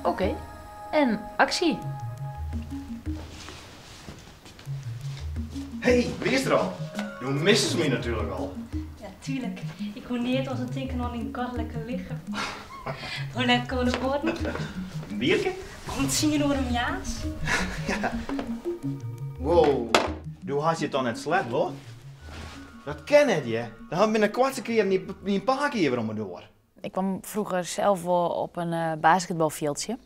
Oké, en aksje! Hey, bist der al? Do mistest my natuerlik al. Ja, tuurlijk. Ik koe neat oars dan tinken oan dyn godlike lichem. Hoe let komme de oaren? In bierke? Om tsien oere moarns. Ja. Wow, do hast hjir toch net slept, wol? Dat kin net, hear. Dan hat binnen koarte kearen dyn pake hjir wer om 'e doar. Ik kwam froeger sels wol op in basketbalfjildsje,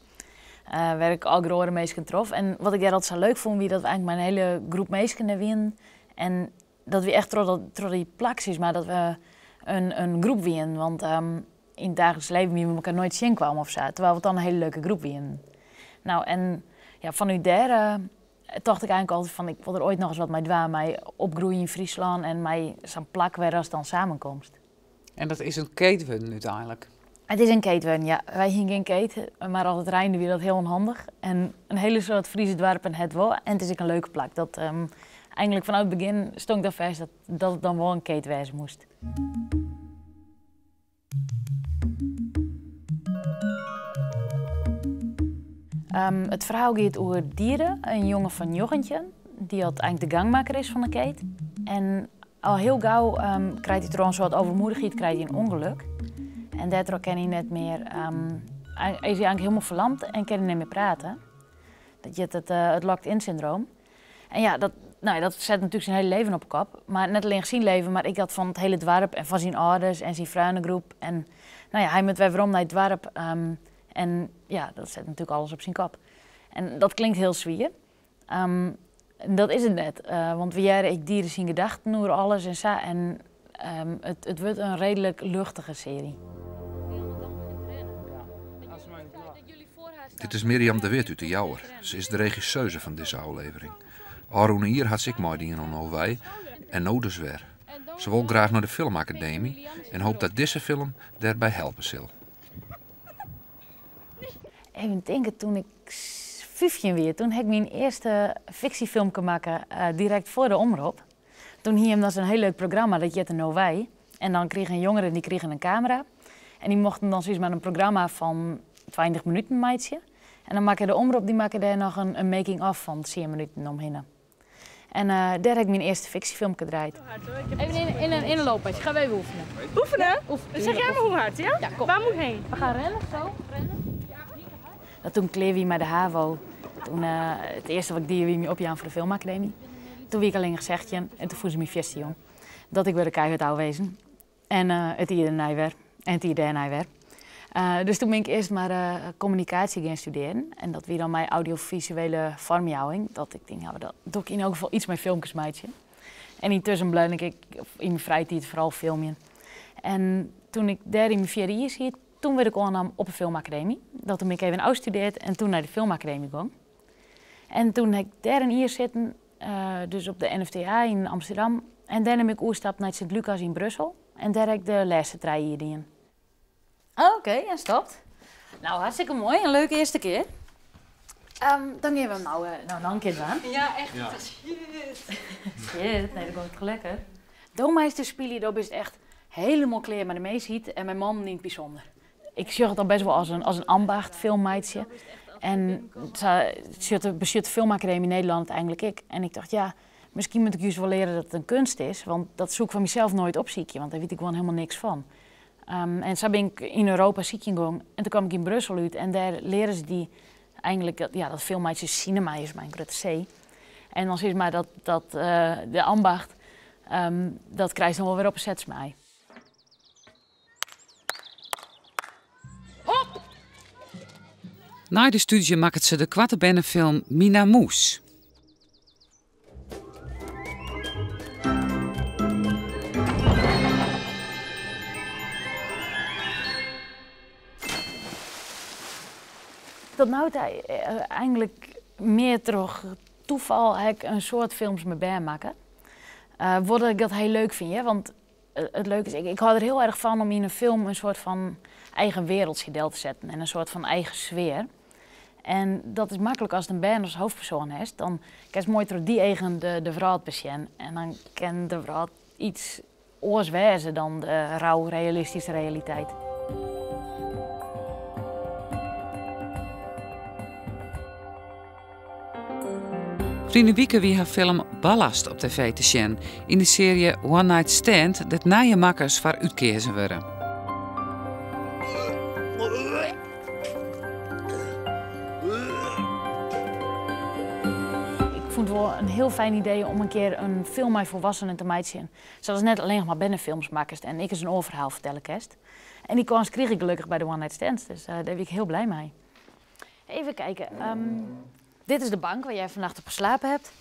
wêr't ik al oare minsken trof. En wat ik dêr altyd sa leuk fûn wie dat we eigentlik mei in hiele groep minsken dêr wienen. En dat wie echt troch dy plak, sis mar, dat we in groep wienen. Want yn it daaglikse leven wienen we elkoar noait tsjinkwamen of sa, terwyl we dan in hiele leuke groep wienen. Nou, en ja, fanút dêr tocht ik eigentlik altyd fan, ik wol der oait noch ris wat mei dwaan, mei opgroeien yn Fryslân en mei sa'n plak wêr ast dan samenkomst. En dat is in keet wurden úteinlik? It is in keet wurden, ja. Wy hienen gjin keet, mar as it reinde wie dat hiel ûnhandich. En in hiele soad Friese doarpen ha it wol. En it is ek in leuke plak. Dat, eigentlik fanôf it begjin stong ik dan fêst dat, dat it dan wol in keet wêze moast. It ferhaal giet oer Diede, in jonge fan 19, dy't eigentlik de gangmakker is fan de keet. En al hiel gau krijt hy troch in soart overmoedigheid krijt hy in ûngelok. En dêrtroch kin hy net mear, is hy eigentlik hielendal ferlamd en kin hy net mear prate. Dat hjit it locked-in syndroom. En ja, dat, nou ja, dat set natuerlik syn hiele leven op 'e kop. Mar net allinnich syn leven, mar ek dat fan it hiele doarp en fan syn âlders en syn freonegroep. En nou ja, hy moat wer werom nei it doarp. En ja, dat set natuerlik alles op syn kop. En dat klinkt hiel swier. Dat is it net, want we hearre ek Diede syn gedachten oer alles en sa. En it wurdt in reedlik luchtige searje. Dit is Mirjam de With út De Jouwer. Se is de regisseuse fan dizze ôflevering. Ofrûne jier hat se ek meidien oan No Wy en no dus wer. Se wol graach nei de filmakademy en hopet dat dizze film dêrby helpe sil. Even tinke, toen ik 15 wie, toen ha ik myn earste fiksjefilmke makke direkt foar de Omrop. Toen hie him dan sa'n hiel leuk programma, dat hjitte No Wy. En dan krigen jongeren die krigen in kamera. En dy mochten dan sis mar in programma fan 20 minuten meitsje. En dan makke de Omrop dy makke dêr noch in making-of fan 10 minuten omhinne. En dêr ha ik myn earste fiksjefilmke draaid. Even in een looppaadje, gaan we even oefenen. Oefenen? Oefenen. Zeg jij maar hoe hard, ja? Ja, kom. Waar moet ik heen? We gaan rennen, zo. Rennen. Dat toen klear wie mei de HAVO, toen it earste wat ik die wie my opjaan foar de filmakademy. Toen wie ik allinnich 16 en toen fûnen se my fierste jong. Dat ik wurd keihard ôfwezen. En it jier dêrnei wer. En it jier dêrnei wer. Dus toen bin ik earst mar kommunikaasje gean studearjen. En dat wie dan mei audiofisuele foarmjouwing. Dat ik tink, nou, dat doch ik yn elk gefal iets mei filmkes meitsjen. En yntusken bleau ik ek yn myn frije tiid foaral filmjen. En toen ik dêr yn myn fjirde jier siet, toen wurd ik oannaam op 'e filmakademy. Dat toen bin ik even ôfstudearre en toen nei de filmakademy gong. En toen ha ik dêr in jier sitten, dus op de NFTA yn Amsterdam. En dêrnei bin ik oerstapt nei it Sint-Lucas yn Brussel. En dêr ha ik de lêste 3 jier dien. Oké, en stopt. Nou, hartstikke moai. In leuke earste kear. Dan gean we him no noch in kear dwaan. Ja, echt. Dat is shit. Shit, nee, dat komt lekker. Do meist dus spylje, do bist echt hielendal klear mei de minskheid en mei mannen yn it bysûnder. Ik sjoch it al bêst wol as in ambacht, film meitsje. En sa besjut de Filmakademy Nederlân it eigentlik ek. En ik tocht, ja, miskien moat ik júst wol leare dat it in keunst is, want dat soe ik foar mysels noait opsykje, want dêr wit ik gewoan hielendal niks fan. En sa bin ik yn Europa sykjen gong en toen kwam ik yn Brussel út en dêr leare se dy eigentlik dat, ja, dat film meitsje cinema is mei in grutte C. En dan sis mar dat de ambacht, dat krijst dan wol wer op 'e sets mei. Hop! Nei de stúdzje makket se de koarte bernefilm Mina Moes. Tot no ta eigentlik mear troch tafal ha ik in soad films mei bern makke. Wat ik dat hiel leuk fyn, hear, want it leuke is, ik hâld der hiel erch fan om yn in film in soart fan eigen wereldsje del te setten en in soart fan eigen sfear. En dat is maklik ast in bern as hoofdpersoan hast, dan kinst moai troch dy eagen de wrâld besjen. En dan kin de wrâld iets oars wêze dan de rau realistyske realiteit. Ferline wike wie har film Ballast op TV te sjen yn de searje One Night Stand dêr't nije makkers foar útkeazen wurde. Ik fûn it wol in hiel fijn idee om in kear in film mei folwassenen te meitsjen. Sadatst net allinnich mar bernefilms makkest en ek ris in oar ferhaal fertelle kinst. En dy kâns krige ik gelokkich by de One Night Stand, dus dêr wie ik hiel blij mei. Even kijken. Dit is de bank waar jij vannacht op geslapen hebt.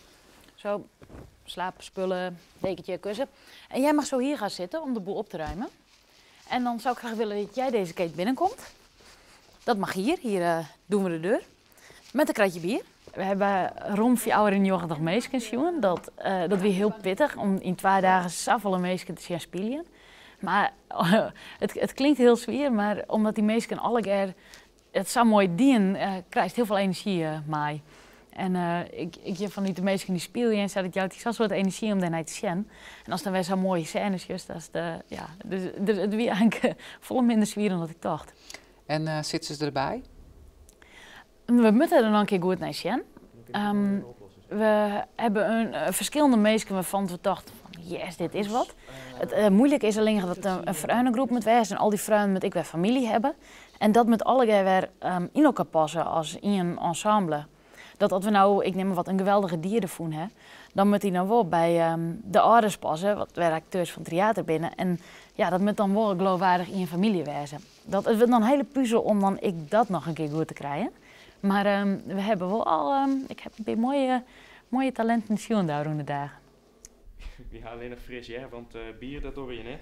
Zo, slaapspullen, dekentje, kussen. En jij mag zo hier gaan zitten om de boel op te ruimen. En dan zou ik graag willen dat jij deze keet binnenkomt. Dat mag hier, hier doen we de deur. Met een kratje bier. We hebben rom 94 minsken sjoen. Dat wie hiel pittich om yn 2 dagen safolle minsken te sjen spyljen. Mar it klinkt hiel swier, mar omdat dy minsken allegear it sa moai dien, krijst hiel folle enerzjy mei. En ik hear fan de minsken dy't spylje en sa, dat jout dy sa'n soad enerzjy om dêrnei te sjen. En ast dan wer sa'n moaie sêne sjochst, dat is de, ja, dus, dus it wie eigentlik folle minder swier dan dat ik tocht. En sitte se derby? We moatte der noch in kear goed nei sjen. We hawwe in ferskillende minsken wêrfan't we tochten fan yes, dit is wat. It muoilike is allinnich dat it in freonegroep moat wêze en al dy freonen moatte ek wer famylje hawwe. En dat moat allegear wer yn elkoar passe as ien ensemble. Dat as we no, ik nim mar wat, in geweldige dieder fûn ha, dan moat dy dan wol by de âlders passe, wat wer akteurs fan Tryater binne. En ja, dat moat dan wol geloofwaardich ien famylje wêze. Dat, it wurdt noch in hiele puzel om dan ek dat noch in kear goed te krijen. Mar we hawwe wol al, ik ha in pear moaie, moaie talinten sjoen de ôfrûne dagen. Wy ha allinnich fris hear, want bier dat dogge je net.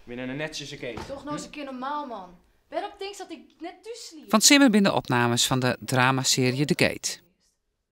Binne in netsjese keet. Doch no ris in kear normaal man. Wêrom tinkst dat ik net thús sliep? Fan 't simmer binne de opnames fan de dramasearje De Keet.